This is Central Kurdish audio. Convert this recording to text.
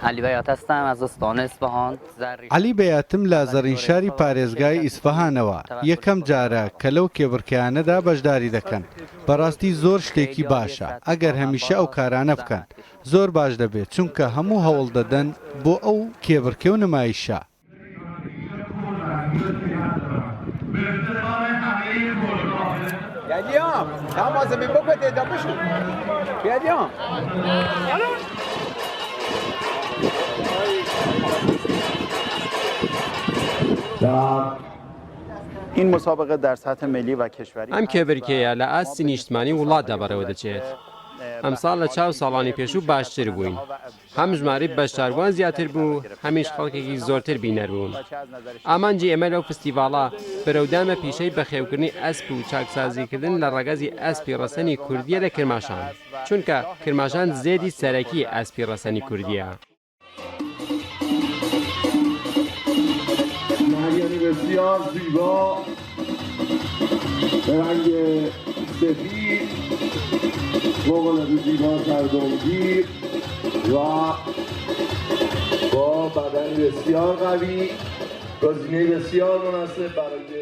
علی بیات هەستم از استان اصفهان. عەلی بەیاتم لە زەڕینشاری پارێزگای ئیسفەهانەوە، یەکەم جارە کە لەو کێبڕکێیانەدا بەشداری دەکەن، بەڕاستی زۆر شتێکی باشە، ئەگەر هەمیشە ئەو کارانە بکەن زۆر باش دەبێت، چونکە هەموو هەوڵ دەدەن بۆ ئەو کێبڕکێ و نمایشە. ئەم کێبرکێیە لە ئاستی نیشتمانی وڵاتدا بەڕێوەدەچێت. ئەمساڵ لە چاو ساڵانی پێشوو باشتر بووین. هەم ژمارەی بەشداربووان زیاتر بوو، هەمیش خەڵکێکی زۆرتر بینەر بوون. ئامانجی ئێمە لەو فستیڤاڵە برەودان بە پیشەی بەخێوکردنی ئەسپ و چاکسازیکردن لە ڕەگەزی ئەسپی ڕەسەنی کوردییە لە کرماشان، چونکە کرماشان زێدی سەرەکی ئەسپی ڕەسەنی کوردییە. سفید فوق‌العاده زیبا سردمگیر و با بدن بسیار قوی گزینه بسیار مناسب برای.